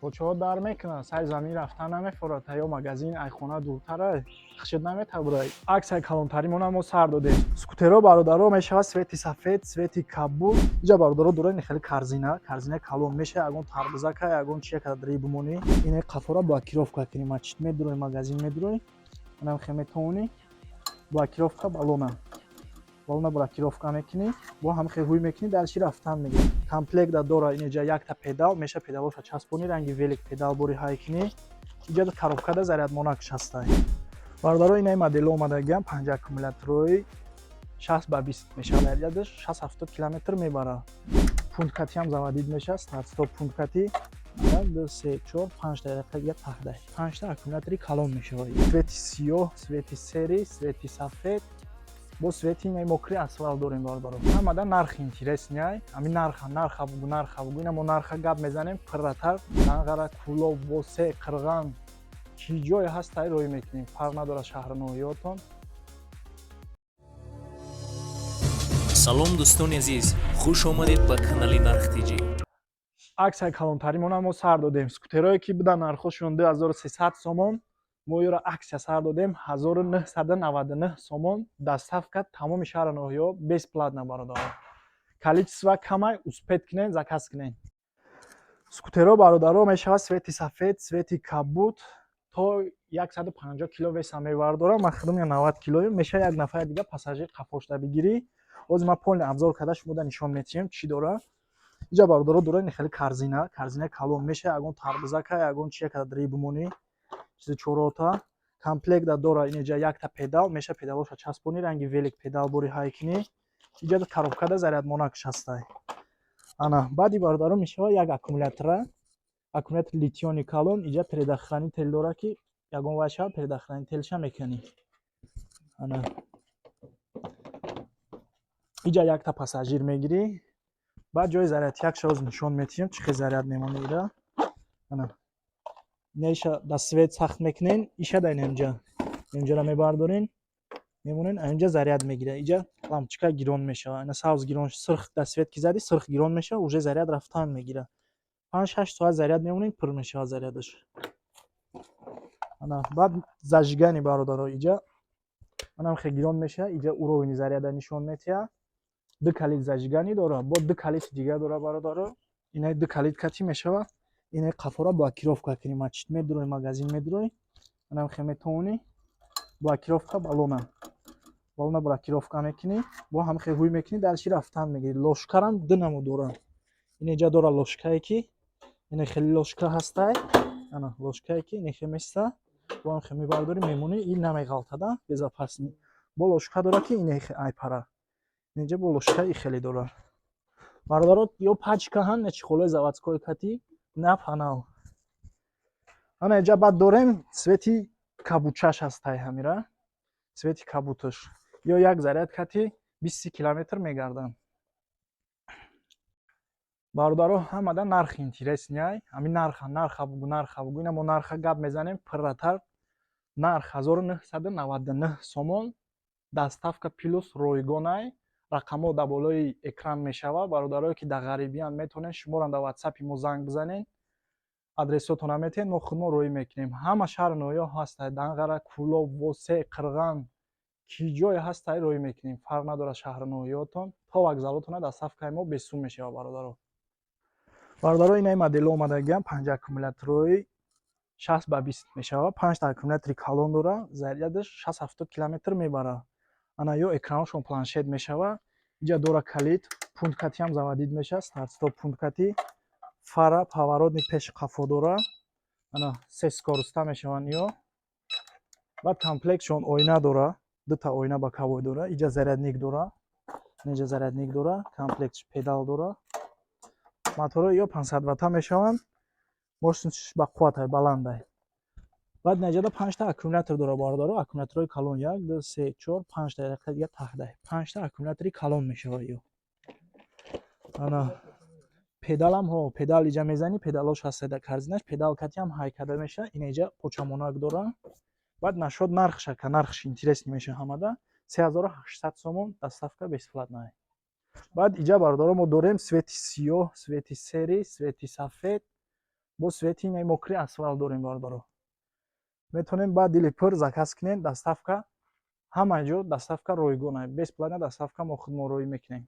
Почаҳо дар мекунанд, сари замин рафтан намефорад, ё магазин ай хона дуртара, хишт наметабурад. Аксияи калонтаримона мо сар додем. Скутеро, бародаро, мешавад цвети сафед, цвети кабуд. Иҷа, бародаро, дора ин хеле корзина, корзина калон мешавад, ягон тарбузака, ягон чия када дрӣ бимонӣ. Ине қафора блокировка кунӣ, мачит медурои, магазин медурои, инам хе метавонӣ блокировка балона. Балона блокировка мекунӣ, бо ҳам хе ҳуй мекунӣ, дальше рафтан мегирӣ. Комплекта дора инҷа якта педал, меша педалоша часпонӣ, ранги велик педал бори ҳай кунӣ. Иҷа коробкада зарядмонакш ҳастай. Бародаро, инаи модело омадагиам, панҷ аккумуляторҳои 60 ба 20 мешавад. Зарядаш 60-70 километр мебарад. Пункт катиам заводить мешавад, старт стоп пункт кати. Як, ду, се, чор, панҷта яка таҳдай. Панҷта аккумулятори калон мешавад. Цвети сиёҳ, цвети серый, цвети сафед, бо цвети инаи мокрый асфалт дорем, бародаро. Ҳамада нарх интересный ай. Ҳамин нарха, нарха бугу, нарха бугу. Ина мо нарха гап мезанем пурратар. Данғара, Кӯлоб, Восе, Қирған, чӣ ҷое ҳаст, ай роҳӣ мекунем. Фарқ надорад шаҳру ноҳиётон. Салом, дӯстони азиз, хуш омадед ба канали Нарх Тиҷӣ. Аксияи калонтаримона мо сар додем. Скутерое ки будан нархошон 2300 сомон, мо ёро аксия сар додем 1999 сомон, доставка тамоми шаҳру ноҳиё бесплатно, бародаро. Количество камай, успеть кунен, заказ кунен. Скутеро, бародаро, мешавад цвети сафед, цвети кабуд, то 150 кило веса мебардорам. Ман худам я 90 килоем, мешавад як нафари дига пассажир қафошта бигирӣ. Ҳозир ман полный обзор карда шумода нишон метиҳем, чӣ дора. Иҷа, бародаро, дора ин хеле корзина, корзина калон мешавад, ягон тарбузака, ягон чия када дрӣ бимонӣ, чизи чорота. Комплекта дора инҷа якта педал, меша педалоша часпонӣ, ранги велик педал бори ҳай кунӣ. Иҷа коробкада зарядмонакш ҳастай. Ана баъди, бародаро, мешавад як аккумулятора, аккумулятори литий-иони калон. Иҷа предохранитель дора, ки ягон вай шавад, предохранительша мекунӣ. Ана иҷа якта пассажир мегирӣ. Баъд ҷои зарядтиякша ҳозир нишон метиҳем, чӣ хел заряд мемонӣ ира. Ана инаиша да свет сахт мекунен, иша да инамҷа инҷара мебардорен, мемонен, инҷа заряд мегирад. Иҷа лампочка гирон мешавад, ина сабз гирон, сирх да свет ки зади, сирх гирон мешавад, уже заряд рафтан мегирад. 5-6 соат заряд мемонем, пур мешавад зарядаш. Ана баъд зажигание, бародаро, иҷа анам хел гирон мешавад, иҷа уровни заряда нишон метиҳад. Ду калид зажигание дора, бо ду калиди дигар дора, бародаро. Инаи ду калид кати мешавад. Инаи қафора блокировка кунӣ, мачит медурои, магазин медурои, анам хел метавонӣ блокировка балона, балона блокировка мекунӣ, бо ҳам хел ҳуй мекунӣ, дальше рафтан мегирӣ. Ложкарам ду намуд дора. Ин иҷа дора ложкае, ки ина хеле ложка ҳастай. Ана ложкае, ки ина хел места, бо ҳам хел мебардорӣ, мемонӣ, ин намеғалтада, безопасный. Бо ложка дора, ки ина айпара инҷа бо ложка и хеле дора, бародаро. Ё пачкаҳан, не чехолои заводской кати на панал. Ана иҷа баъд дорем цвети кабучаш ҳастай, ҳамира цвети кабуташ. Ё як заряд кати 20 километр мегарданд, бародаро. Ҳамада нарх интересный ай. Ҳамин нарха, нарха бугу, нарха бугу. Ина мо нарха гап мезанем пурратар. Нарх 1999 сомон, доставка плюс ройгонай. Рақамҳо дар болои экран мешавад. Бародарое, ки дар ғарибиянд, метавонед шуморо дар ватсапи мо занг бизанед, адресотона метиҳед, мо худмо роҳӣ мекунем. Ҳама шаҳру ноҳияҳо ҳастай: Данғара, Кӯлоб, Восе, Қирған, ки ҷое ҳастай, роҳӣ мекунем. Фарқ надорад шаҳру ноҳияотон, то вокзалотона доставкаи мо бесум мешавад, бародаро. Бародаро, инаи модело омадагиам, панҷ аккумуляторҳои 60 ба 20 мешавад, панҷта аккумулятори калон дора, зарядаш 60-70 километр мебарад. Ана ё экраношон планшет мешавад. Иҷа дора калид, пункт катиам заводить мешавад, старт стоп пункт кати, фара, поворотник пеши қафо дора. Ана се скороста мешаванд ё. Баъд комплектшон оина дора, дута оина боковой дора, иҷа зарядник дора, инҷа зарядник дора, комплект педал дора. Моторҳои ё 500 ватта мешаванд, мощностьш ба қувватай, баландай. Баъд наҷада панҷта аккумулятор дора, бародаро, аккумуляторҳои калон: як, ду, се, чор, панҷта яқа дига таҳдай. Панҷта аккумулятори калон мешавад ё. Ана педалам ҳо, педал иҷа мезанӣ, педалош ҳаста дар корзинаш, педал катиам ҳай карда мешавад. Ина иҷа почамонак дора. Баъд нашод нархша, ка нархш интересный мешавад ҳамада: 3800 сомон, доставка бесплатная. Баъд иҷа, бародаро, мо дорем цвети сиёҳ, цвети серый, цвети сафед, Бо свети инаи мокрый асфалт дорем, бародаро. Метавонем ба дили пур заказ кунем, доставка ҳама ҷо, доставка ройгон, бесплатно доставка мо худмон роӣ мекунем.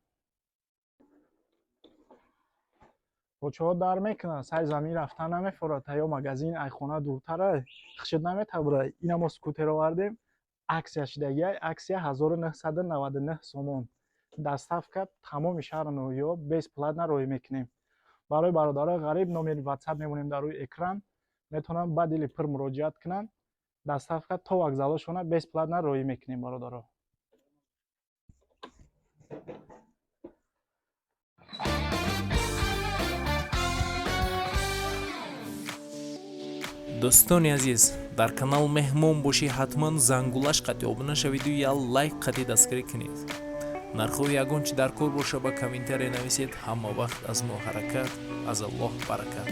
Почаҳо дар мекунад, сари замин рафтан намефорад, ё магазин ай хона дуртара, хишт наметабра. Ина мо скутер овардем, акция шидагиай, акция 1999 сомон. Доставка тамоми шаҳру ноҳияҳо бесплатно роӣ мекунем. Барои бародарои ғариб номери Ватсап мемонем дар рӯи экран, метавонанд ба дили пур муроҷиат кунанд. Доставка то вокзалошона бесплатно роӣ мекунем, бародаро. Дӯстони азиз, дар канал меҳмон бошӣ, ҳатман зангулаш қатъи обуна шавиду як лайк қатъи дастгирӣ кунед. Нархҳои ягон чи дар кор боша, ба комментария нависед. Ҳама вақт аз мо ҳаракат, аз Аллоҳ баракат.